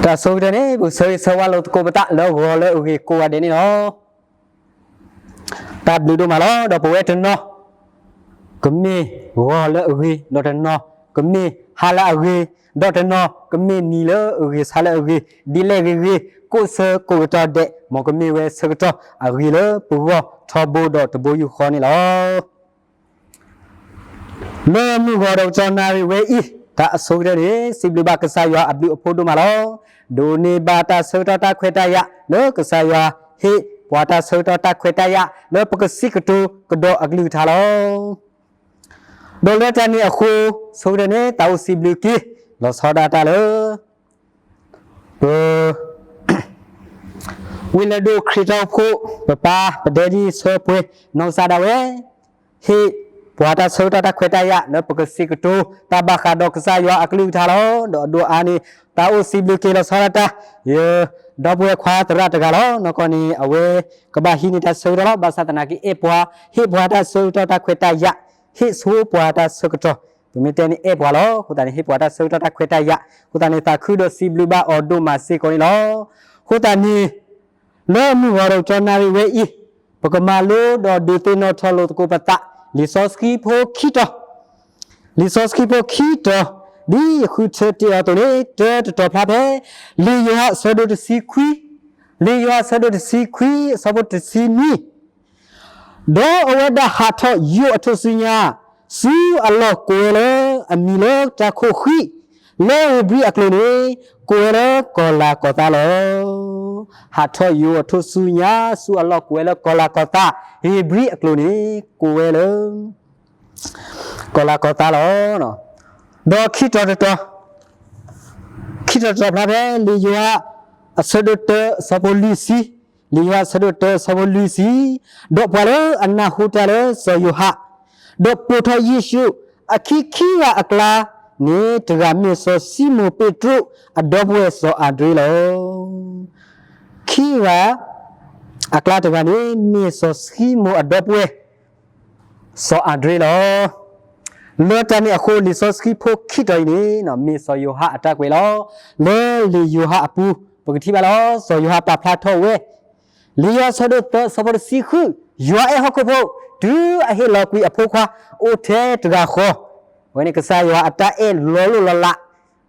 တၢ်ဆိကတၢၢ်န့ၣ် ပကဆၢဂ့ၤဆၢဝါလိာ်သကိးပသးလၢဂီၤလၢအဂ့ၤကိးဂၤဒဲးန့ၣ်လီၤ. တၢ်ဘျုးဒိၣ်မးလီၤ. ဒီးပဝဲတနီၤ ကမ့ၢ်ဂီၤလၢအဂ့ၤ, ဒီးတနီၤကမ့ၢ်ဟါလၢအဂ့ၤ, ဒီးတနီၤကမ့ၢ်နံၤလၢအဂ့ၤ, ဆါလၢအဂ့ၤ, ဒ်လဲၣ်ဂ့ၤဂ့ၤ, ကိးဆၢကိးကတီၢ်ဒဲး, မ်ကမ့ၢ်ဝဲဆၢကတီၢ်အဂ့ၤလၢပဂီၢ်ထီဘိဒီးတဘိယူၢ်ဃီန့ၣ်လီၤ. လၢမုၢ်ဂီၤဒီးကတီၢ်နၣ်ရံၣ်ဝဲအံၤ, တၢ်အဆိကတၢၢ်န့ၣ် စံးဘျုးဘၣ်ကစၢ်ယွၤအဘျုးအဖှိၣ်ဒိၣ်မးလီၤ. ဒိးန့ၢ်ဘၣ်တၢ်ဆၢကတီၢ်တၢ်ခွဲးတၢ်ယာ် လၢကစၢ်ယွၤဟ့ၣ်ပှၤတၢ်ဆၢကတီၢ်တၢ်ခွဲးတၢ်ယာ် လၢပကစံးကတိၤကဒီးအကလုၢ်ကထါလီၤ. ဒီးလၢတၢ်န့ၣ်အဃိ, ဆိကတၢၢ်န့ၣ် တၢ်အိၣ်စံးဘျုးက့ၤ လီၤဆီဒၣ်တၢ်လၢ ပ ဝ့ၢ်လၢၢ်ဒိၣ်ခရံာ်ဖိ ပပၢ်ပဒဲဒ်ဆၢပှဲၤ နီၢ်ကစၢ်ဒၣ်ဝဲ ဟ့ၣ်ပှၤတၢ်ဆၢကတီၢ်တၢ်ခွဲးတၢ်ယာ် လၢပကစံးကတိၤတၢ်ဘၣ်ဃးဒီးကစၢ်ယွၤအကလုၢ်ကထါလီၤ. ဒီးအဒိၣ်အါန့ၣ် တၢ်အိၣ်စံးဘျုးက့ၤလီၤဆီဒၣ်တၢ် ယဒီပုၢ်ဝဲၢ်ခွါသရၣ်တဂၤလီၤ. နီၢ်ကီၢ်န့ၣ် အဝဲကဘၣ်ဟံးန့ၢ်တၢ်ဆၢကတီၢ်လီၤ. ဘၣ်ဆၣ်သနာ်က့အဲၣ်ပှၤ, ဟ့ၣ်ပှၤတၢ်ဆၢကတီၢ်တၢ်ခွဲးတၢ်ယာ်, ဟ့ၣ်ဆိပှၤတၢ်ဆၢကတီၢ်, ပမ့ၢ်တဲန့ၣ်အဲၣ်ပှၤလီၤ. အဃိသတးန့ၣ် ဟ့ၣ်ပှၤတၢ်ဆၢကတီၢ်တၢ်ခွဲးတၢ်ယာ်, အဃိသတးန့ၣ် သးခုဒီးစံးဘျုးဘၣ်အီၤဒိၣ်မးစ့ၢ်ကီးန့ၣ်လီၤ. အဃိသတးန့ၣ် လၢမုၢ်ဂီၤဒီးကတီၢ်နၣ်ရံၣ်ဝဲအံၤ, ပကမၤလိဒီးဒုးသ့ၣ်နီၣ်ထီၣ်လိာ်သကိးပသး လံာ်စီဆှံဖိခံတီၤ, လံာ်စီဆှံဖိခံတီၤ, ဒ်ယဃုထၢတ့ၢ်အီၤအသိးန့ၣ် တၢတတီၤဖျါဖဲ လံာ်ယိၤဟၣ်အဆၢဒိၣ်တဆံခွံ, လံာ်ယိၤဟၣ်အဆၢဒိၣ်တဆံခွံ အဆၢဖိတဆံနွံ ဒီးအဝဲဒၣ်ဟးထီၣ်ယိာ်အထူၣ်စုညါ ဆူအလီၢ်ကိးဝဲလၢအမံၤလၢတၢ်ခိၣ်ဃံး လၢဧ့ၤဘြံၤအကျိာ်န့ၣ် ကိးဝဲလၢကီၤလၤကီၤသးလီၤ. ဟးထီၣ်ယိာ်အထူၣ်စုညါ ဆူအလီၢ်ကိးဝဲလၢကီၤလၤကီၤသး, ဧ့ၤဘြံၤအကျိာ်န့ၣ် ကိးဝဲလၢ ကီၤလၤကီၤသးလီၤ. ဒီးခံတီၤတတီၤ, ခံတီၤတတီၤဖျါဖဲ လံာ်ယိၤဟၣ် အဆၢဒိၣ်တၢ အဆၢဖိလွံၢ်ဆံ, လံာ်ယိၤဟၣ်အဆၢဒိၣ်တၢ အဆၢဖိလွံၢ်ဆံ, ဒီးပှၤလၢအနၢ်ဟူတၢ်လၢစီၤယိၤဟၣ်, ဒီးပိာ်ထီၣ်ယ့ၣ်ၡူး အခံခံဂၤအကျါန့ၣ် တဂၤမ့ၢ်စီၤၡံမိၣ်ပ့းတရူး အဒီပုၢ်ဝဲၢ်စီၤအၤဒြ့လီၤ. ခံဂၤ အကျါတဂၤန့ၣ် မ့ၢ်စီၤၡံမိၣ်အဒီပုၢ်ဝဲၢ် စီၤအၤဒြ့လီၤ. လၢတၢ်န့ၣ်အဃိ လံာ်စီဆှံဖိခံတီၤအံၤန့ၣ် မ့ၢ်စီၤယိၤဟၣ်အတၢ်ကွဲးလီၤ. လၢလံာ်ယိၤဟၣ်အပူၤ ပကထံၣ်ဘၣ်လီၤ စီၤယိၤဟၣ်ပာ်ဖျါထီၣ်ဝဲ လံာ်ယိၤဟၣ်အဆၢဒိၣ်သၢ အဆၢဖိတဆံဃု, ယွၤအဲၣ်ဟီၣ်ခိၣ်ဖိ တုၤအဟ့ၣ်လီၤကွံာ်အဖိခွါ အိၣ်ထဲတဂၤဃီ, အဝဲန့ၣ်ကစၢ်ယွၤအတၢ်အဲၣ်လီၤလိၢ်လီၤလး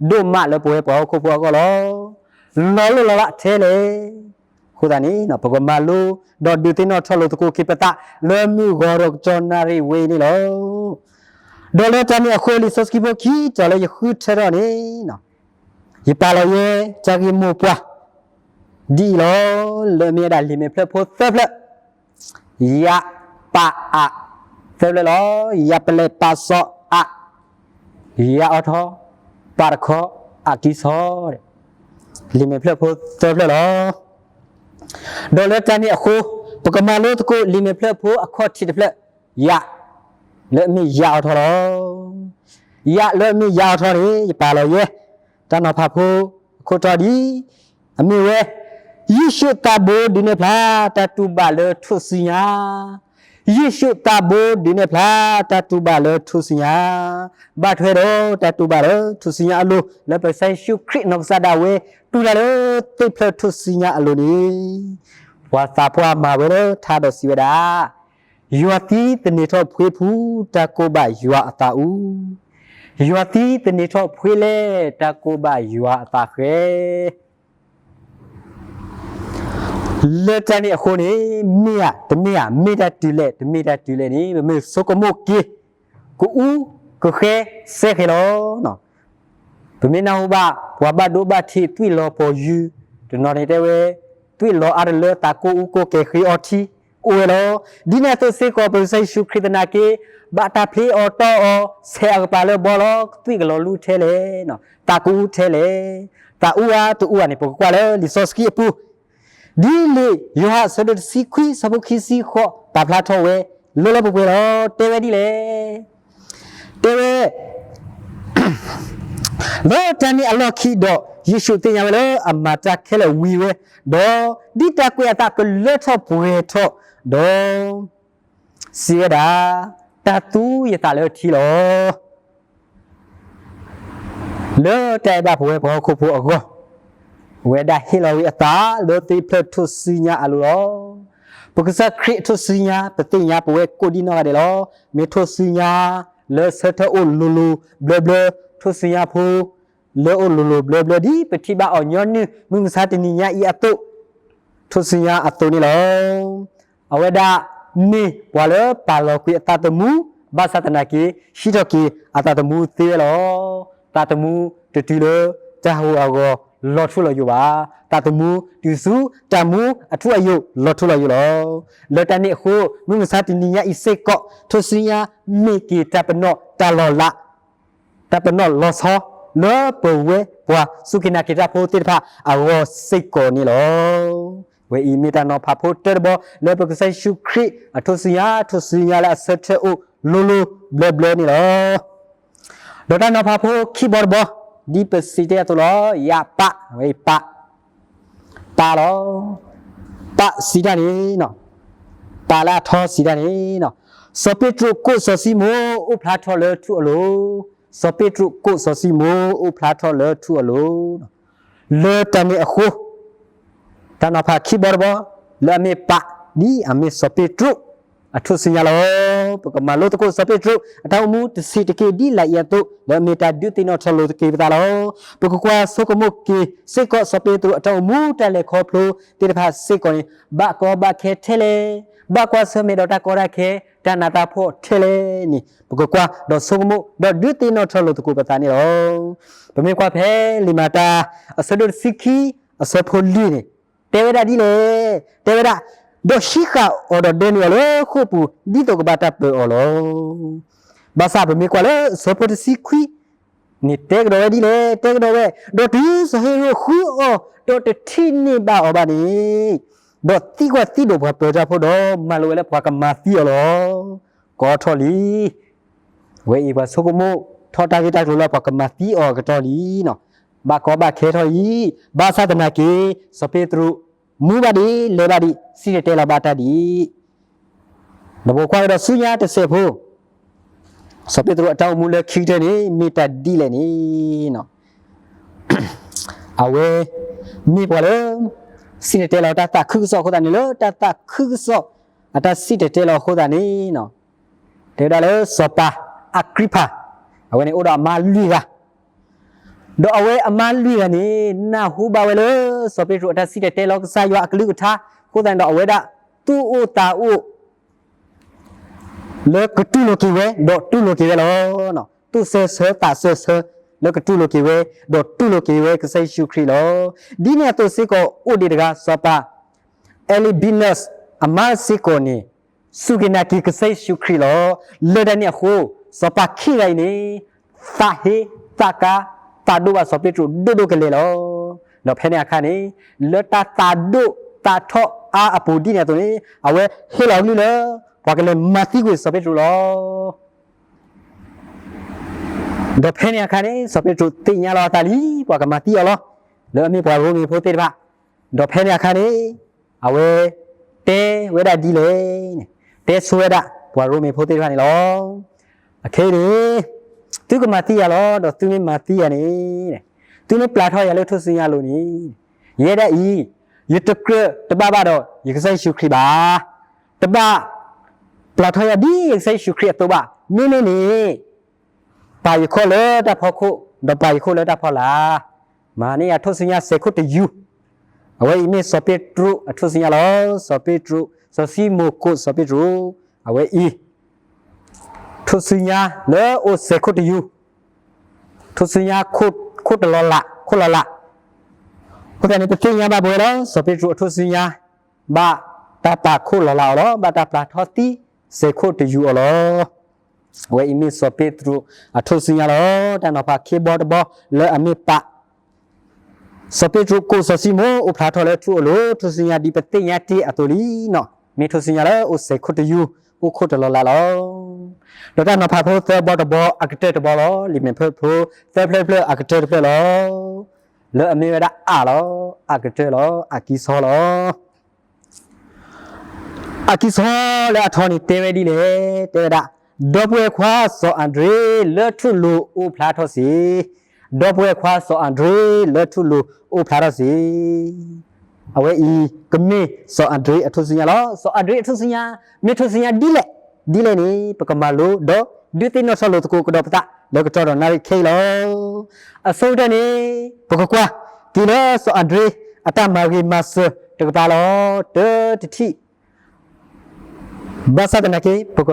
ဒိၣ်မးလၢပဝဲပှၤဟီၣ်ခိၣ်ဖိအဂီၢ်လီၤ. လီၤလိၢ်လီၤလးထဲလဲၣ်. အဃိသတးန့ၣ် ပကမၤလိ ဒီးဒုးသ့ၣ်နီၣ်ထီၣ်လိာ်သကိးက့ၤပသး လၢမုၢ်ဂီၤဒီးကတီၢ်နၣ်ရံၣ်ဝဲအံၤန့ၣ်လီၤ. ဒီးလၢတၢ်န့ၣ်အဃိ လံာ်စီဆှံဖိခံတီၤလၢယဃုထၢထီၣ်န့ၣ် ယပာ်လီၤယဲ တၢ်ဂ့ၢ်မိၢ်ပှၢ် ဒ်အံၤလီၤ. လၢအမ့ၢ်ဝဲဒၣ်လံာ်မဲာ်ဖျၢၣ်ဖိသၢဖျၢၣ်, ယ ပ အ သၢဖျၢၣ်လီၤ. ယ ပလဲၣ် ပ စီ အ, ယ အီထီ, ပ တခီ, အ ကံစီ, လံာ်မဲာ်ဖျၢၣ်ဖိသၢဖျၢၣ်လီၤ. ဒီးလၢတၢ်န့ၣ်အဃိ ပကမၤလိသကိးလံာ်မဲာ်ဖျၢၣ်ဖိအခီၣ်ထံးတဖျၢၣ်, ယ လၢအမ့ၢ်ယ အီထီလီၤ. ယ လၢအမ့ၢ်ယ အီထီန့ၣ် ယပာ်လီၤယဲ တၢ်နီၤဖးဖိအခိၣ်တီဒ် အမ့ၢ်ဝဲ, ယ့ၣ်ၡူးသးဘိဒုးနဲၣ်ဖျါ တၢ်တူၢ်ဘၣ်လၢထူၣ်စုညါ, ယ့ၣ်ၡူးသးဘိဒုးနဲၣ်ဖျါ တၢ်တူၢ်ဘၣ်လၢထူၣ်စုညါ, ဘၣ်ထွဲဒီးတၢ်တူၢ်ဘၣ်လၢထူၣ်စုညါအလိၤ လၢပကစၢ်ယ့ၣ်ၡူးခရံာ်နီၢ်ကစၢ်ဒၣ်ဝဲ တူၢ်တၢ်လၢသ့ၣ်ဖျၢၣ်ထူၣ်စုညါအလိၤန့ၣ်, ပှၤသးပှၢ်မၤဝဲလၢထါဒီးစံးဝဲဒၣ် ယွၤသံသန့ၤထီၣ်ဖှ့ဖု တၢ်ကိးဘၣ်ယွၤအသးအူ, ယွၤသံသန့ၤထီၣ်ဖှ့လဲၣ် တၢ်ကိးဘၣ်ယွၤအသးဃဲ. လၢတၢ်န့ၣ်အဃိန့ၣ် မ့ၢ်ဧါတမ့ၢ်ဧါ မ့ၢ်တၢ်တုၤလဲၣ် တမ့ၢ်တၢ်တုၤလဲၣ်န့ၣ် ပမ့ၢ်ဆိကမိၣ်က့ၤ ကအူကဃဲစဲဃဲလီၤ. ပမ့ၢ်နၢ်ဟူဘၣ် ပှၤဘၣ်ဒိဘၣ်ထံးသွံၣ်လီၤပီၤယုၢ်, တနီၤန့ၣ်တဲဝဲ သွံၣ်လီၤအါတလၢ သးကိၢ်အူကိၢ်ကဲၤဃ့အီထံ အိၣ်ဝဲလီၤ. ဒ်န့ၣ်အသိးစ့ၢ်ကီး ပကစၢ်ယ့ၣ်ၡူးခရံာ်သနာ်က့ ဘၣ်တၢ်ဖျ့အီၤတီၢ်အီၤ ဆဲးအကပၤလၢဘီလီၤ. သွံၣ်ကလီၤလူၤထဲလဲၣ်, သးကအူထဲလဲၣ်, သးအူဧါတအူဧါန့ၣ် ပကကွၢ်လၢလံာ်စီဆှံအပူၤ ဒ်လံာ်ယိၤဟၣ်အဆၢဒိၣ်တဆံခွံ အဆၢဖိခံဆံဃိး ပာ်ဖျါထီၣ်ဝဲ လၢလၢပှဲၤပှဲၤလီၤ. တဲဝဲဒ်လဲၣ်. တဲဝဲ လၢတၢ်န့ၣ်အလီၢ်ခံဒီး ယ့ၣ်ၡူးသ့ၣ်ညါဝဲလၢအမၤတၢ်ခဲလၢာ်ဝံၤဝဲ, ဒီးဒ်တၢ်ကွဲးအသးကလၢထီၣ်ပှဲၤထီၣ်ဒီး စံးဝဲဒၣ်, တၢ်သူယသးလၢထံလီၤ. လၢတၢ်အဲၣ်ဘၣ်ပဝဲပှၤဟီၣ်ခိၣ်ဖိအဂီၢ်, ဝဲဒၣ်ဟ့ၣ်လီၤဝံၤအသးလၢသ့ၣ်ဖျၢၣ်ထူၣ်စုညါအလိၤလီၤ. ပကစၢ်ခရံာ်အထူၣ်စုညါ ပသ့ၣ်ညါပဝဲကိးဒံနီၢ်ဂၤဒဲးလီၤ. မ့ၢ်ထူၣ်စုညါလၢဆၢထၢၣ်အိၣ်လိၤလိၤဘျၢဘျၢ, ထူၣ်စုညါဖိ လၢအိၣ်လိၤလိၤဘျၢဘျၢ ဒ်ပထံၣ်ဘၣ်အီၤညီနုၢ်မုၢ်မဆါတနံၤညါအံၤအသိး ထူၣ်စုညါအသိးန့ၣ်လီၤ. အဝဲဒၣ်မ့ၢ်ပှၤလၢပာ်လီၤကွံာ်အသးသမူ ဘၣ်ဆၣ်သနာ်က့ ဟံးထီၣ်က့ၤအသးသမူသ့ဝဲလီၤ. သးသမူတတုၤလၢတၢ်ဟးဂူာ်ဟးဂီၤလီၤထူလီၤယိာ်ဘၣ်. သးသမူတုၤဆူတၢ်မူအထူအယိာ်လီၤထူလီၤယိာ်လီၤ. လၢတၢ်န့ၣ်အဃိ မုၢ်မဆါတနံၤညါအံၤစ့ၢ်ကီး ထူၣ်စုညါမ့ၢ်က့ၤတၢ်ပနီၣ်တၢ်လီၤလး တၢ်ပနီၣ်လီၤဆီ လၢပဝဲပှၤစူၢ်က့ၤနာ်က့ၤတၢ်ဖိသ့ၣ်တဖၣ်အဂီၢ်စ့ၢ်ကီးန့ၣ်လီၤ. ဝဲအံၤမ့ၢ်တၢ်နီၤဖးဖိတၢတဘီ လၢပကစၢ်ယ့ၣ်ၡူးခရံာ်အထူၣ်စုညါ ထူၣ်စုညါလၢအဆၢထၢၣ်အိၣ်လိၤလိၤဘျၢဘျၢန့ၣ်လီၤ. ဒီးတၢ်နီၤဖးဖိခံဘီတဘီ ဒ်ပစံးတ့ၢ်အသိးလီၤ. ယပၣ်, ဝဲအံၤပၣ်, ပၣ်လီၤ. ပၣ်စံးတၢ်န့ၣ်, ပၣ်လၢအထီစံးတၢ်န့ၣ်, စီၤပ့းတရူးကိးစီၤၡံမိၣ်အိၣ်ဖျါထီၣ်လၢထူၣ်အလိၤ, စီၤပ့းတရူးကိးစီၤၡံမိၣ်အိၣ်ဖျါထီၣ်လၢထူၣ်အလိၤ လၢတၢ်န့ၣ်အဃိ, တၢ်နီၤဖးခံဘီတဘီ လၢအမ့ၢ်ပၣ် ဒ်အမ့ၢ်စီၤပ့းတရူးအထူၣ်စုညါလီၤ. ပကမၤလိသကိးစီၤပ့းတရူးအတၢ်အိၣ်မူတဆံးတက့ၢ် ဒ်လာ်အံၤအသိး လၢအမ့ၢ်တၢ်ဒုးသ့ၣ်နီၣ်ထီၣ်လိာ်သက့ၤပသးလီၤ. ပကကွၢ်ဆိကမိၣ်က့ၤစ့ၢ်ကီးစီၤပ့းတရူးအတၢ်အိၣ်မူတၢ်လဲၤခီဖျိသ့ၣ်တဖၣ်စ့ၢ်ကီးန့ၣ် ဘၣ်ကီဘၣ်ခဲထဲလဲၣ်, ဘၣ်ကွၢ်ဆၢၣ်မဲာ်ဒီးတၢ်ကီတၢ်ခဲ တၢ်နးတၢ်ဖှီၣ်ထဲလဲၣ်န့ၣ် ပကကွၢ်ဒီးဆိကမိၣ် ဒီးဒုးသ့ၣ်နီၣ်ထီၣ်လိာ်သကိးပသးန့ၣ်လီၤ. ပမ့ၢ်ကွၢ်ဖဲလံာ်မၤတၢ် အဆၢဒိၣ်တဆံခံ အဆၢဖိလွံၢ်န့ၣ် တဲဝဲဒၣ်ဒ်လဲၣ်, တဲဝဲဒၣ်, ဒီးဟံးဃာ်အီၤဒီးဒဲန့ၢ်အီၤလၢဃိာ်ပူၤ ဒ်သိးကဘၣ်တၢ်ပၢအီၤလီၤ. ဘၣ်ဆၣ်ပမ့ၢ်ကွၢ်လၢအဆၢဖိတဆံခွံန့ၣ် တဲကဒီးဝဲဒ်လဲၣ်, တဲကဒီးဝဲ, ဒီးတုၤစီၤဟ့ၤရိာ်ဃုအီၤ ဒီးတထံၣ်န့ၢ်ဘၣ်အီၤဘၣ်န့ၣ်, ဒီးသံကွၢ်သံဒိးပှၤပၢၤတၢ်ဖိဒီး မၢလိာ်ဝဲလၢပှၤကမၤသံအီၤလီၤ. ကီထီၣ်လံ ဝဲအံၤပှၤဆိကမိၣ်ထီၣ်တၢ်ဂ့ၢ်တၢ်ကျိၤလၢပှၤကမၤသံအီၤအကတီၢ်လံ, ဘၣ်ကီဘၣ်ခဲထီၣ်အံၤ, ဘၣ်ဆၣ်သနာ်က့ စီၤပ့းတရူး မူဘၣ်ဒံး လဲၤဘၣ်ဒံး စံၣ်တဲၤတဲလီၤဘၣ်တၢ်ဒံး, ဒီးပကွၢ်ကဒီးဆူညါတစဲးဖိ, စီၤပ့းတရူးအတၢ်အိၣ်မူလၢခံကတၢၢ်န့ၣ် မ့ၢ်တၢ်ဒ်လဲၣ်န့ၣ် အဝဲ မ့ၢ်ပှၤလၢ စံၣ်တဲၤတဲလီၤတၢ်သးခုကစီၣ်အဃိသတးန့ၣ် လၢတၢ်သးခုကစီၣ် အတၢ်စံၣ်တဲၤတဲလီၤအဃိသတးန့ၣ်, တဲဝဲဒၣ်လၢစီၤပၤအၤကြံပၤ, အဝဲန့ၣ်အိၣ်ဒီးအမါလွံၢ်ဂၤ, ဒီးအဝဲအမါလွံၢ်ဂၤန့ၣ် နၢ်ဟူဘၣ်ဝဲလၢ စီၤပ့းတရူးအတၢ်စံၣ်တဲၤတဲလီၤကစၢ်ယွၤအကလုၢ်ကထါအဃိသတးန့ၣ်ဒီး အဝဲဒၣ်သူၣ်အိၣ်သးအိၣ် လၢကတူၢ်လိာ်က့ၤဝဲ ဒီးတူၢ်လိာ်က့ၤဝဲလီၤ. သူၣ်ဆၢဆၢသးဆၢဆၢ လၢကတူၢ်လိာ်က့ၤဝဲ ဒီးတူၢ်လိာ်က့ၤဝဲကစၢ်ယ့ၣ်ၡူးခရံာ်လီၤ. ဒ်န့ၣ်အသိးစ့ၢ်ကီး အိၣ်ဒံးတဂၤ စီၤပၤ Albinus အမါစ့ၢ်ကီးန့ၣ် စူၢ်က့ၤနာ်က့ၤကစၢ်ယ့ၣ်ၡူးခရံာ်လီၤ. လၢတၢ်န့ၣ်အဃိ စီၤပၤခံဂၤအံၤန့ၣ် သးဟ့သးကါ သးဒိၣ်ဘၣ်စီၤပ့းတရူးဒိၣ်ဒိၣ်ကလဲာ်လီၤ. ဒီးဖဲန့ၣ်အခါန့ၣ် လၢတၢ်သးဒိၣ်သးထီၣ်အါအပူၤဒ်န့ၣ်အသိးန့ၣ် အဝဲဟ့ၣ်လီၤကလုၢ်လၢ ပှၤကလဲၤမၤသံကွံာ်စီၤပ့းတရူးလီၤ. ဒီးဖဲန့ၣ်အခါန့ၣ် စီၤပ့းတရူးသ့ၣ်ညါလီၤအသးလံ ပှၤကမၤသံအီၤလီၤ. လၢအမ့ၢ်ပှၤရိမ့ၤဖိသ့ၣ်တဖၣ်, ဒီးဖဲန့ၣ်အခါန့ၣ် အဝဲ တဲဝဲဒၣ်ဒ်လဲၣ်န့ၣ်, တဲဆိဝဲဒၣ်ပှၤရိမ့ၤဖိသ့ၣ်တဖၣ်န့ၣ်လီၤ. အခဲအံၤန့ၣ် သုကမၤသံယၤလီၤ. ဒီးသုမ့ၢ်မၤသံယၤန့ၣ် သုမ့ၢ်ပျၢ်ထီၣ်ယၤလၢထူၣ်စုညါအလိၤန့ၣ် ယဲဒၣ်အံၤ ယတကြၢးတဘၣ်ဘၣ်ဒီးယကစၢ်ယ့ၣ်ၡူးခရံာ်ဘၣ်. တဘၣ်ပျၢ်ထီၣ်ယၤဒ်ယကစၢ်ယ့ၣ်ၡူးခရံာ်အသိးဘၣ်. မ့မ့ၢ်န့ၣ် ပာ်ယခီၣ်လၢတၢ်ဖီခိၣ် ဒီးပာ်ယခိၣ်လၢတၢ်ဖီလာ်, မၤန့ၢ်ယၤထူၣ်စုညါစဲးခိၣ်တယူၤ. အဝဲအံၤမ့ၢ်စီၤပ့းတရူးအထူၣ်စုညါလီၤ. စီၤပ့းတရူး စီၤၡံမိၣ်ကိးစီၤပ့းတရူး အဝဲအံၤ ထူၣ်စုညါလၢအိၣ်စဲးခိၣ်တယူၤ, ထူၣ်စုညါခိၣ်တလီၤလး, ခိၣ်လီၤလး. အဃိသတးန့ၣ် ပသ့ၣ်ညါဘၣ်ပဝဲလီၤ. စီၤပ့းတရူးအထူၣ်စုညါ ဘၣ်တၢ်ပာ်ခိၣ်လီၤလးအီၤလီၤ. ဘၣ်တၢ်ပျၢ်ထီၣ်သံစဲးခိၣ်တယူၤအီၤလီၤ. အဝဲအံၤမ့ၢ်စီၤပ့းတရူးအထူၣ်စုညါလီၤ. တၢ်နီၤဖးခံဘီတဘီလၢအမ့ၢ်ပၣ် စီၤပ့းတရူးကိးစီၤၡံမိၣ်အိၣ်ဖျါထီၣ်လၢထူၣ်အလိၤ ထူၣ်စုညါဒ်ပသ့ၣ်ညါတ့ၢ်အသိးလံန့ၣ်, မ့ၢ်ထူၣ်စုညါလၢအိၣ်စဲးခိၣ်တယူၤ အိၣ်ခိၣ်တလီၤလးလီၤ. ဒီးတၢ်နီၤဖးဖိသၢဘီတဘီအကတၢၢ်တဘီလီၤ. လံာ်မဲာ်ဖျၢၣ်ဖိသၢဖျၢၣ်တဖျၢၣ်အကတၢၢ်တဖျၢၣ်လီၤ. လၢအမ့ၢ်ဝဲဒၣ်အၣ်လီၤ, အကတၢၢ်လီၤ, အကံဆီလီၤ. အကံဆီလၢအထီန့ၣ်တဲဝဲဒ်လဲၣ်, တဲဝဲဒၣ်, ဒီပုၢ်ဝဲၢ်ခွါစီၤအၤဒြ့ လၢထူၣ်လိၤအိၣ်ဖျါထီၣ်စ့ၢ်, ဒီပုၢ်ဝဲၢ်ခွါစီၤအၤဒြ့လၢထူၣ်လိၤအိၣ်ဖျါထီၣ်စ့ၢ် အဝဲအံၤကမ့ၢ်စီၤအၤဒြ့အထူၣ်စုညါလီၤ. စီၤအၤဒြ့အထူၣ်စုညါ မ့ၢ်ထူၣ်စုညါဒ်လဲၣ်, ဒ်လဲၣ်န့ၣ် ပကမၤလိဒီးဒုးသ့ၣ်နီၣ်ထီၣ်လိာ်သကိးကဒီးပသး လၢကတီၢ်ဒီးနၣ်ရံၣ်ခဲအံၤလီၤ. အဆိကတၢၢ်န့ၣ် ပကကွၢ်က့ၤလၢစီၤအၤဒြ့ အတၢ်မၤဂ့ၤမၤစၢၤတကပၤလီၤ. တၢတထံၣ် ဘၣ်ဆၣ်သနာ်က့ ပက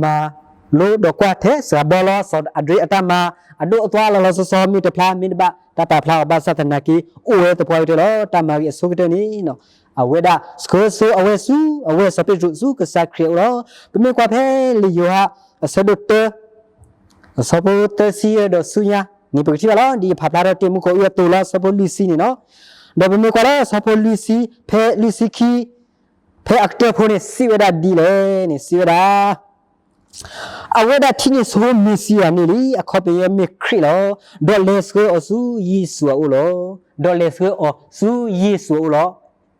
မၤလိဒီးကွၢ်ထဲစှၤဘီလီၤ. စီၤအၤဒြ့အတၢ်မၤအဒိၣ်အသွါလီၤလီၤဆီဆီ မ့ၢ်တဖျါမ့ၢ်တဘၣ် တၢ်ပာ်ဖျါအီၤဘၣ်ဆၣ်သနာ်က့ အိၣ်ဝဲသပှၢ်ကတၢၢ်လီၤ. တၢ်မၤဂ့ၤအဆိကတၢၢ်န့ၣ် အဝဲဒၣ်ဆှၢဆိအဝဲဆူ အဝဲစီၤပ့းတရူးဆူကစၢ်ခရံာ်အအိၣ်လီၤ. ပမ့ၢ်ကွၢ်ဖဲလံာ်ယိၤဟၣ်အဆၢဒိၣ်တၢ အဆၢဖိသၢဆံယဲၢ်ဒီးဆူညါန့ၣ် ပကထံၣ်ဘၣ်လီၤ. ဒ်ယဖးဖျါထီၣ်တ့ၢ်မူခိၣ်အံၤအသိးလီၤ အဆၢဖိလွံၢ်ဆံန့ၣ်လီၤ. ဒီးပမ့ၢ်ကွၢ်လၢအဆၢဖိလွံၢ်ဆံ ဖဲလွံၢ်ဆံခံ ဖဲအကတၢၢ်ဖိန့ၣ် စံးဝဲဒၣ်ဒ်လဲၣ်န့ၣ် စံးဝဲဒၣ် အဝဲဒၣ်ထံၣ်န့ၢ်ဆိမ့ၤၡံအၤန့ၣ်လံ, အခီပညီမ့ၢ်ခရံာ်လီၤ. ဒီးလဲၤဆှၢအီၤဆူယ့ၣ်ၡူးအအိၣ်လီၤ. ဒီးလဲၤဆှၢအီၤဆူယ့ၣ်ၡူးအအိၣ်လီၤ.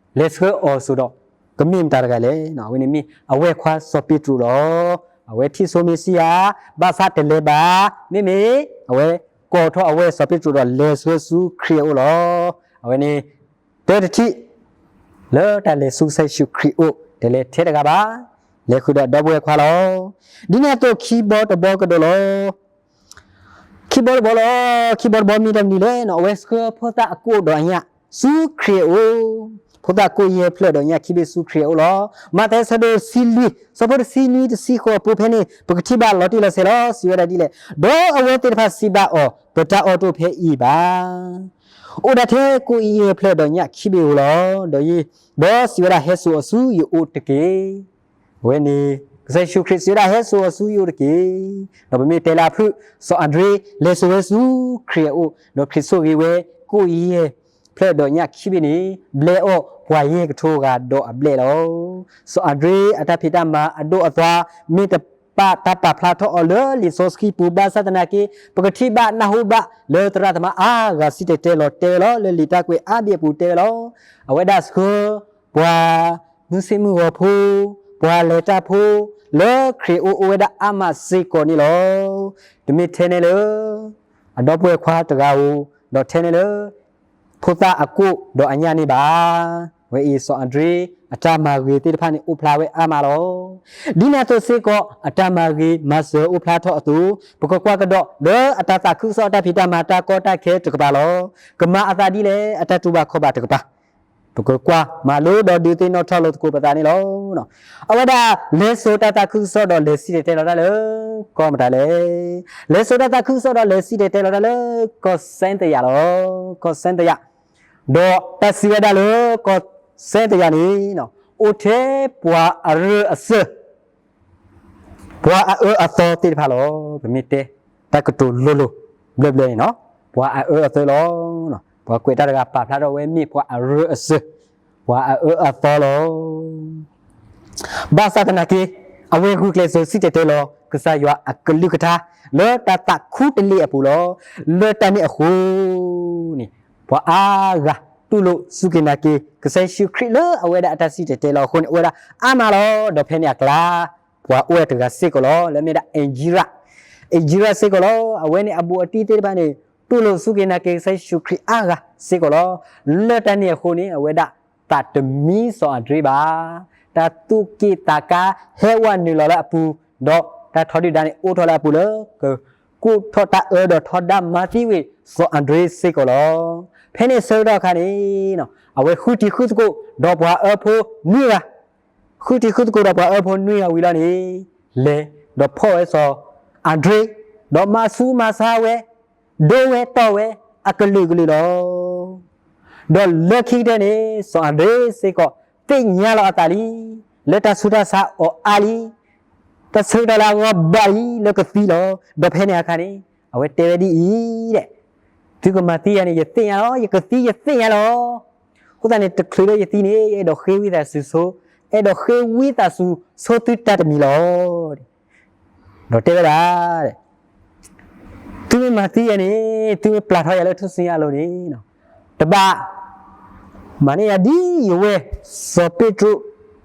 လဲၤဆှၢအီၤအသိးဒီး ကမ့ၢ်မတၤတဂၤလဲၣ်. အဝဲန့ၣ်မ့ၢ်အဝဲၢ်ခွါစီၤပ့းတရူးလီၤ. အဝဲထံၣ်ဆိမ့ၤၡံအၤ ဘၣ်ဆၣ်တလဲၤဘၣ်. မ့မ့ၢ် အဝဲကိးထီၣ်အဝဲၢ်စီၤပ့းတရူးဒီးလဲၤဆှၢဆူခရံာ်အအိၣ်လီၤ. အဝဲန့ၣ် တၢတထံၣ် လၢတၢ်လဲၤဆူကစၢ်ယ့ၣ်ၡူးခရံာ်အအိၣ် တလဲၤထဲတဂၤဘၣ်. လဲၤဃုာ်ဒီးဒီပုၢ်ဝဲၢ်ခွါလီၤ. ဒ်န့ၣ်အသိးခံဘီတဘီကဒီးလီၤ. ခံဘီတဘီလီၤ. ခံဘီတဘီမ့ၢ်တၢ်မနုၤလဲၣ်န့ၣ် အဝဲဆှၢဖိသၣ်အကိၣ်ဒီးအညၣ်ဆူခရံာ်အအိၣ်, ဖိသၣ်ကိၣ်ယဲၢ်ဖျၢၣ်ဒီးညၣ်ခံဘ့ၣ်ဆူခရံာ်အအိၣ်လီၤ. မးသဲအဆၢဒိၣ်တဆံလွံၢ် ဆၢဖိတဆံနွံတဆံဃိးအပူၤဖဲန့ၣ် ပကထံၣ်ဘၣ်လီၤတံၢ်လီၤဆဲးလီၤ. စံးဝဲဒၣ်ဒ်လဲၣ်, ဒီးအဝဲသ့ၣ်တဖၣ်စံးဘၣ်အီၤ, ပတၢ်အီၣ်တအိၣ်ဖဲအံၤဘၣ်. အိၣ်ဒၣ်ထဲကိၣ်ယဲၢ်ဖျၢၣ်ဒီးညၣ်ခံဘ့ၣ်ဧိၤလီၤ. ဒီးယ ဒီးစံးဝဲဒၣ်ဟဲစိာ်အီၤဆူယအိၣ်တက့ၢ်. အဝဲန့ၣ် ကစၢ်ယ့ၣ်ၡူးခရံာ်စံးဝဲဒၣ်ဟဲစိာ်အီၤဆူယအိၣ်တက့ၢ်. ဒီးပမ့ၢ်တဲလၢအဖုၣ် စီၤအၤဒြ့ လဲၤစိာ်ဝဲဆူခရံာ်အအိၣ် ဒီးခရံာ်ဆိၣ်ဂ့ၤဝဲ ကိၣ်ယဲၢ်ဖျၢၣ်ဒီးညၣ်ခံဘ့ၣ်န့ၣ် ဘျဲအီၣ်ပှၤယဲၢ်ကထိဂၤဒီးအဘျဲၣ်လီၤ. စီၤအၤဒြ့အတၢ်ဖံးတၢ်မၤအဒိၣ်အသွါ မ့ၢ်တပာ်တၢ်ပာ်ဖျါထီၣ်အီၤလၢလံာ်စီဆှံပူၤဘၣ်ဆၣ်သနာ်က့ ပကထံၣ်ဘၣ်နၢ်ဟူဘၣ်လၢသရၣ်သမါအါဂၤစံၣ်တဲၤတဲလီၤတဲဝဲလီၤ. လၢလံာ်တၢ်ကွဲးအါဘ့ၣ်အပူၤတဲဝဲလီၤ. အဝဲဒၣ်ဆှၢ ပှၤမုၢ်ဆ့ၣ်မုၢ်ဂီၤဖိ, ပှၤလဲၤတၢ်ဖိ, လၢခရံာ်အအိၣ်အိၣ်ဝဲဒၣ်အါမးစ့ၢ်ကီးန့ၣ်လီၤ. တမ့ၢ်ထဲန့ၣ်လၢ အဒီပုၢ်ဝဲၢ်ခွါတဂၤဧိၤ, ဒီးထဲန့ၣ်လၢ ဖိသၣ်အကိၣ်ဒီးအညၣ်န့ၣ်ဘၣ်. အဝဲအံၤစီၤအၤဒြ့အတၢ်မၤဂ့ၤသ့ၣ်တဖၣ်န့ၣ် အိၣ်ဖျါဝဲအါမးလီၤ. ဒ်န့ၣ်အသိးစ့ၢ်ကီး အတၢ်မၤဂ့ၤမၤစၢၤအိၣ်ဖျါထီၣ်အသိး, ပကကွၢ်ကဒီးလၢအတၢ်သးခုကစီၣ်အတၢ်ဖံးတၢ်မၤတၢ်ကီတၢ်ခဲတကပၤလီၤ. ကမၤအသးဒ်လဲၣ် အတၢ်တူၢ်ဘၣ်ခီၣ်ဘၣ်တကပၤ ပကကွၢ်မၤလိဒီးဒုးသ့ၣ်နီၣ်ထီၣ်လိာ်သကိးပသးန့ၣ်လီၤ. အဝဲဒၣ်လဲၤစိာ်တၢ်သးခုကစီၣ်ဒီးလဲၤစံၣ်တဲၤတဲလီၤတၢ်လၢ ကီၢ်မတၤလဲၣ်. လဲၤစိာ်တၢ်သးခုကစီၣ်ဒီးလဲၤစံၣ်တဲၤတဲလီၤတၢ်လၢ ကီၢ်စဲသယၤလီၤ. ကီၢ်စဲသယၤ, ဒီးတၢ်စံးဝဲဒၣ်လၢ ကီၢ်စဲသယၤန့ၣ် အိၣ်ထဲပှၤအရၢအစၢၢ် ပှၤအအၢအသီသ့ၣ်တဖၣ်လီၤ. ပမ့ၢ်တဲ တၢ်ကတိၤလိၤလိၤဘျၢဘျၢန့ၣ်လီၤ. ပှၤအအၢအသီလီၤ. ပှၤကွဲးတၢ်တဂၤပာ်ဖျါထီၣ်ဝဲမ့ၢ်ပှၤအရၢအစၢၢ်, ပှၤအအၢအသီလီၤ. ဘၣ်ဆၣ်သနာ်က့ အဝဲဂုာ်ကျဲးစၢးစံၣ်တဲၤတဲလီၤ ကစၢ်ယွၤအကလုၢ်ကထါ လၢတၢ်သးခူတလ့ၢ်အပူၤလီၤ. လၢတၢ်န့ၣ်အဃိန့ၣ် ပှၤအါဂၤတူၢ်လိာ်စူၢ်က့ၤနာ်က့ၤ ကစၢ်ယ့ၣ်ၡူးခရံာ်လၢအဝဲဒၣ်အတၢ်စံၣ်တဲၤတဲလီၤအဃိန့ၣ် အိၣ်ဝဲဒၣ်အါမးလီၤ. ဒီးဖဲန့ၣ်အကျါ ပှၤအိၣ်ဝဲတဂၤစ့ၢ်ကီးလီၤ. လၢမ့ၢ်ဒၣ် အ့ၣ်ကံရၣ်, အ့ၣ်ကံရၣ်စ့ၢ်ကီးလီၤ. အဝဲန့ၣ်အဘူးအတံၢ်သ့ၣ်တဖၣ်န့ၣ် တူၢ်လိာ်စူၢ်က့ၤနာ်က့ၤကစၢ်ယ့ၣ်ၡူးခရံာ်အါဂၤစ့ၢ်ကီးလီၤ. လၢတၢ်န့ၣ်အဃိန့ၣ် အဝဲဒၣ်သးတမံစီၤအၤဒြ့ဘၣ်. တၢ်သူၣ်က့ၣ်သးကါဟဲဝဲနုာ်လီၤလၢအပူၤ, ဒီးတၢ်ထီဒုၣ်ဒါန့ၣ်အိၣ်ထီၣ်လၢအပူၤလၢ ကကူးထီၣ်တၢ်အၢဒီးထီဒါမၤသံဝံၤ စီၤအၤဒြ့စ့ၢ်ကီးလီၤ. ဖဲန့ၣ်ဆၢကတီၢ်အခါန့ၣ် အဝဲဃုထံၣ်ဃုသကိးဒီးပှၤအၢဖိနွံဂၤ, ဃုထံၣ်ဃုသကိးဒီးပှၤအၢဖိနွံဂၤဝံၤလီၤန့ၣ် လဲၤဒီးဖီၣ်ဝဲစီၤအၤဒြ့, ဒီးမၤဆူးမၤဆါဝဲ, ဒိဝဲတီၢ်ဝဲအကလုာ်ကလုာ်လီၤ. ဒီးလၢခံကတၢၢ်န့ၣ် စီၤအၤဒြ့စ့ၢ်ကီး သ့ၣ်ညါလီၤအသးလံ, လၢတၢ်ဆူးတၢ်ဆါအီၤအါလံ, တၢ်ဆၢကတီၢ်လၢအဂီၢ်ဘၣ်လံလၢကသံလီၤ. ဒီးဖဲန့ၣ်အခါန့ၣ် အဝဲတဲဝဲဒ်အံၤဒဲး, သုကမၤသံယၤန့ၣ် ယသ့ၣ်ညါလီၤ, ယကသံယသ့ၣ်ညါလီၤ. အဃိသတးန့ၣ် တချုးလၢယသံန့ၣ် ယအဲၣ်ဒိးဃ့ဝံသးစူၤဆိ, အဲၣ်ဒိးဃ့ဝံသးစူၤဆိသုတၢ်တမံၤလီၤ. ဒီးတဲဝဲဒၣ်, သုမ့ၢ်မၤသံယၤန့ၣ် သုမ့ၢ်ပျၢ်ထီၣ်ယၤလၢထူၣ်စုညါအလိၤန့ၣ်, တဘၣ်မၤန့ၢ်ယၤဒ်ယဝဲၢ်စီၤပ့းတရူး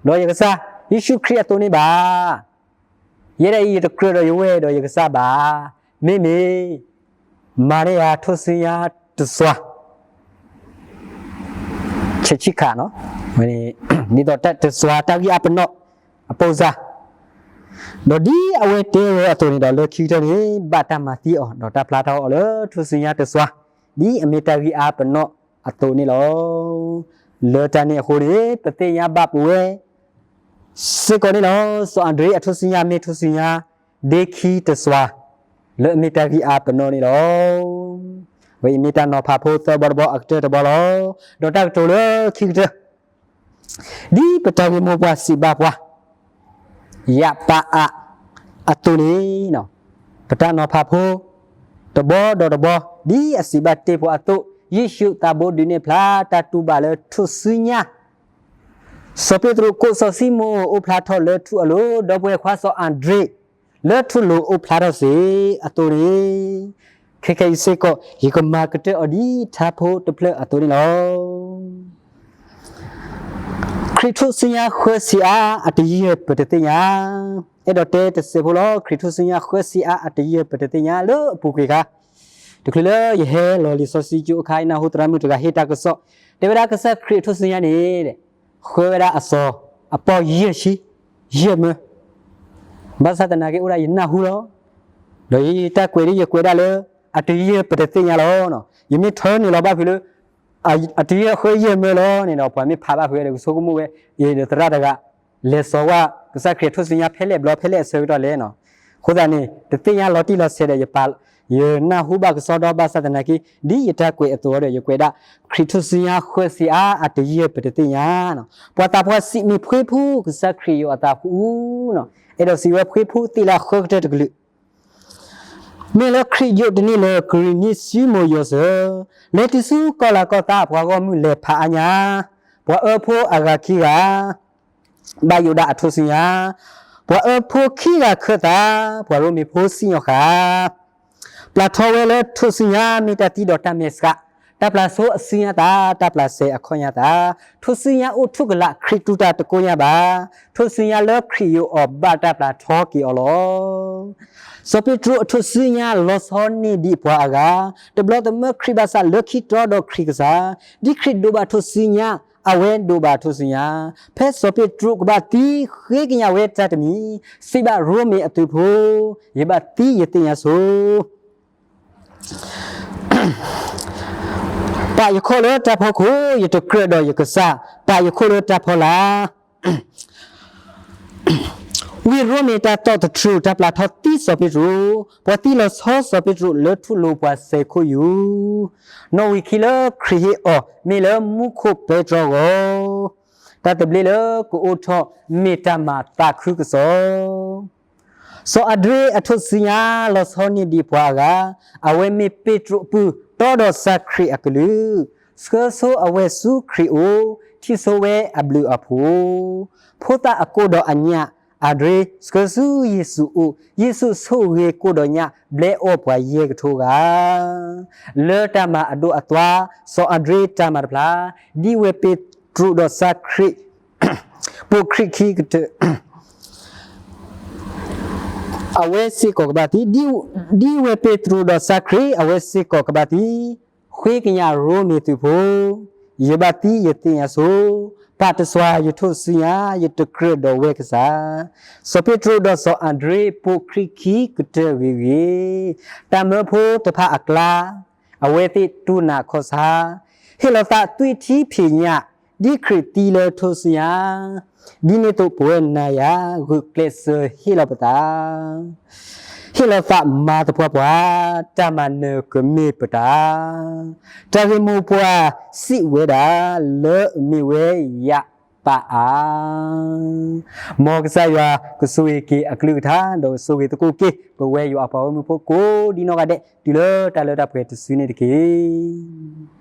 ဒီးယကစၢ်ယ့ၣ်ၡူးခရံာ်အသိးန့ၣ်ဘၣ်. ယဲဒၣ်အံၤ ယတကြၢးဒီးယဝဲၢ်ဒီးယကစၢ်ဘၣ်. မ့မ့ၢ် မၤန့ၢ်ယၤထူၣ်စုညါတစွၤ ဆဲးဆံခးနီၤ, ဒ်သိးတစွၤတၢ်ဂံၢ်အါပနီၣ်အပိစါ, ဒီးဒ်အဝဲတဲဝဲအသိးန့ၣ်ဒီး လၢခံကတၢၢ်န့ၣ် ဘၣ်တၢ်မၤသံအီၤ ဒီးတၢ်ဖျါထီၣ်အီၤလၢထူၣ်စုညါတစွၤ ဒ်အမ့ၢ်တၢ်ဂံၢ်အါပနီၣ်အသိးန့ၣ်လီၤ. လၢတၢ်န့ၣ်အဃိန့ၣ် ပသ့ၣ်ညါဘၣ်ပဝဲ စ့ၢ်ကီးန့ၣ်လီၤ. စီၤအၤဒြ့အထူၣ်စုညါမ့ၢ်ထူၣ်စုညါ ဒ့ခံတစွၤ လၢအမ့ၢ်တၢ်ဂံၢ်အါပနီၣ်န့ၣ်လီၤ. ဝဲအံၤမ့ၢ်တၢ်နီၤဖးဖိသၢဘီတဘီအကတၢၢ်တဘီလီၤ. ဒီးတၢ်ကတိၤလၢခံကတၢၢ် ဒ်ပတၢ်ဂ့ၢ်မိၢ်ပှၢ်စံးဘၣ်ပှၤ ယၣ်ပၣ်အါ အသိးန့ၣ် ပတၢ်နီၤဖးဖိ တဘီဒီးတဘီ ဒ်အစံးဘၣ်တ့ၢ်ပှၤအသိး ယ့ၣ်ၡူးသးဘိဒုးနဲၣ်ဖျါတၢ်တူၢ်ဘၣ်လၢထူၣ်စုညါ စီၤပ့းတရူးကိးစီၤၡံမိၣ်အိၣ်ဖျါထီၣ်လၢထူၣ်အလိၤ ဒီပုၢ်ဝဲၢ်ခွါစီၤအၤဒြ့ လၢထူၣ်လိၤအိၣ်ဖျါထီၣ်စ့ၢ်အသိးန့ၣ် ခဲခဲအံၤစ့ၢ်ကီး ယကမၤကတၢၢ်အီၤဒ်ထါဖိတဖျၢၣ်အသိးန့ၣ်လီၤ. ခရံာ်ထူၣ်စုညါဃၢဆံးအါအတယံာ်ပတသ့ၣ်ညါ, အဲၣ်ဒိးတဲတစဲးဖိလီၤ. ခရံာ်ထူၣ်စုညါဃၢဆံးအါအတယံာ်ပတသ့ၣ်ညါလၢအပူၤကွံာ်အခါ တချုးလၢယဟဲလီၤလံာ်စီဆှံကၠိအခါ ယနၢ်ဟူသရၣ်မုၣ်တဂၤဟ့ၣ်တၢ်ကစီၣ် တဲဝဲဒၣ်ကစၢ်ခရံာ်အထူၣ်စုညါန့ၣ် ဃၢဝဲဒၣ်အစီၤအပီၢ်ယဲၢ်ဆံ ယဲၢ်မၢ ဘၣ်ဆၣ်သနာ်က့အိၣ်ဒၣ်ယနၢ်ဟူလီၤ. ဒီးယတၢ်ကွဲးဒ်ယကွဲးဒၣ်လၢ အတယံာ်ပတသ့ၣ်ညါလီၤ. ယမ့ၢ်ထၢနုာ်လီၤဘၣ်ဖုးလၢ အတယံာ်ဃၢယဲၢ်မၢလီၤန့ၣ်ဒီး ပှၤမ့ၢ်ဖးဘၣ်ဖုးဝဲဒီး ကဆိကမိၣ်ဝဲ အံၤဒီးသရၣ်တဂၤ လဲၤစီၤဝဲကစၢ်ခရံာ်ထူၣ်စုညါဖဲလဲၣ်ဘျီဖဲလဲၣ်အဆၢကတီၢ်လဲၣ်နီၤ. အဃိသတးန့ၣ် တသ့ၣ်ညါလီၤတံၢ်လီၤဆဲးဒီး ယပာ် ယနၢ်ဟူဘၣ်ကစီဒီဘၣ်ဆၣ်သနာ်က့ ဒ်ယတၢ်ကွဲးအသိးဒီး ယကွဲးဒၣ် ခရံာ်ထူၣ်စုညါဃၢဆံးအါအတယံာ်ပတသ့ၣ်ညါနီၤ. ပှၤသးပှၢ်စံးမ့ၢ်ဖှ့ဖှိၣ်ကစၢ်ခရံာ်ယွၤအသးဃုနီၤ. အဲၣ်ဒိးစံးဝဲဖှ့ဖှိၣ်သ့ၣ်လၢအဃၢကတၢၢ်တကလုာ် မ့ၢ်လၢခရံာ်ယိာ်တန့ၢ်လၢၤ ကရံၣ်နံၣ်စုမိၤယီၤစၢၤ, လဲၤတုၤဆူကီၢ်လၤကီၢ်သး ပှၤဂီၢ်မုၢ်လဲၤဖးအါညါ, ပှၤအၢဖိအဂၤခံဂၤ ဘၣ်ယိၣ်ဒၣ်အထူၣ်စုညါ, ပှၤအၢဖိခံဂၤခၢၣ်သး, ပှၤရိမ့ၤဖိစံၣ်ညီၣ်ဃာ် ပျၢ်ထီဝဲလၢထူၣ်စုညါ မ့ၢ်တၢ်သံဒီးတၢ်မဲာ်ဆှး, တၢ်ပျၢ်ဆိအစုညါသး, တၢ်ပျၢ်စဲၤအခီၣ်ညါသး, ထူၣ်စုညါအိၣ်ထူၣ်ကလာ် ခရံာ်တူၢ်တၢ်တကိညါဘၣ်, ထူၣ်စုညါလၢခရံာ်ယိာ်အီၤဘၣ်တၢ်ပျၢ်ထီက့ၤအီၤလီၤ. စီၤပ့းတရူးအထူၣ်စုညါလီၤဆီန့ၢ်ဒံးပှၤအဂၤ, တဘျီတမၢခရံာ်ဘၣ်ဆၣ်လၢခံတြီဒီးခရံာ်ကစၢ်, ဒ်ခရံာ်ဒိးဘၣ်ထူၣ်စုညါ, အဝဲဒိးဘၣ်ထူၣ်စုညါ, ဖဲစီၤပ့းတရူးကဘၣ်သံဃ့ကညးဝဲတၢ်တမံၤ, စံးဘၣ်ရိမ့ၤအသုးဖိ, ယဘၣ်သံယသ့ၣ်ညါဆိ ပာ်ယခီၣ်လၢတၢ်ဖီခိၣ်, ယတကြၢးဒီးယကစၢ်, ပာ်ယခီၣ်လၢတၢ်ဖီလာ် ဝံရိမ့ၤတၢ်သီၣ်တထြူး တၢ်ပျၢ်ထီသံစီၤပ့းတရူး, ပှၤသံလီၤဆီစီၤပ့းတရူးလၢထူၣ်လိၤပှၤစဲးခိၣ်ယူၤ, နီၣ်ဝံာ်ခံလၢခရံာ်ဟ့ၣ်အီၤ မ့ၢ်လၢမူခိၣ်ပဲတြီဂီၢ်, တၢ်သဘျ့လၢကအိၣ်ထီၣ်မ့ၢ်တၢ်မၤသးခုကစီၣ် စီၤအၤဒြ့အထူၣ်စုညါလီၤဆီန့ၢ်ဒံးပှၤအဂၤ, အဝဲမ့ၢ်ပ့းတရူးအပုၢ် တီဒီးစၢ်ခရံာ်အကလုာ်, ဆှၢဆိအဝဲဆူခရံာ်အိၣ်, ထံၣ်ဆိဝဲအဘျုးအဖှိၣ်, ဖိသၣ်အကိၣ်ဒီးအညၣ်, အၤဒြ့ဆှၢဆူယ့ၣ်ၡူးအိၣ်, ယ့ၣ်ၡူးဆိၣ်ဂ့ၤကိၣ်ဒီးညၣ် ဘျဲအီၣ်ပှၤယဲၢ်ကထိဂၤ လၢတၢ်မၤအဒိၣ်အသွါ, စီၤအၤဒြ့တၢ်မၤတဖျါ, ဒ်ဝဲပ့းတရူးဒီးစၢ်ခရံာ် ပိာ်ခရံာ်ခံကတၢၢ် အဝဲစ့ၢ်ကီးကဘၣ်သံ, ဒ်ဝဲပ့းတရူးဒီးစၢ်ခရံာ် အဝဲစ့ၢ်ကီးကဘၣ်သံ, ဃ့ကညးရိမ့ၤသုးဖိ, ယဘၣ်သံယသ့ၣ်ညါဆိ, ပာ်တစွၤယထူၣ်စုညါ ယတကြၢးဒီးဝဲကစၢ်, စီၤပ့းတရူးဒီးစီၤအၤဒြ့ပိာ်ခရံာ်ခံကတၢၢ်ဂ့ၤဂ့ၤ, တၢ်မၢဖိတဖၣ်အကျါ, အဝဲသ့ၣ်တူၢ်နးခီၣ်ဆါ, ဟ့ၣ်လီၤသးသွံၣ်ထံဖံးညၣ်, ဒ်ခရံာ်သံလၢထူၣ်စုညါ, ဒ်န့ၣ်အသိးပဝဲနၤယၤ ဂုာ်ကျဲးစၢးဟ့ၣ်လီၤပသး, ဟ့ၣ်လီၤသးမၤသပှၢ်ပှၢ်, တၢ်မၤနၢၤကမ့ၢ်ပတၢ်, တၢ်ဂ့ၢ်မိၢ်ပှၢ်စံးဝဲဒၣ် လၢအမ့ၢ်ဝဲယၣ်ပၢ်အါ မ်ကစၢ်ယွၤကဆိၣ်ဂ့ၤက့ၤအကလုၢ်ကထါ ဒီးကဆိၣ်ဂ့ၤသကိးက့ၤ ပဝဲယွၤအပှၤဂီၢ်မုၢ်ဖိကိးဒ်နီၢ်ဂၤဒဲး တုၤလၢတၢ်လၢတၢ်ပှဲၤတစုန့ၣ်တက့ၢ်.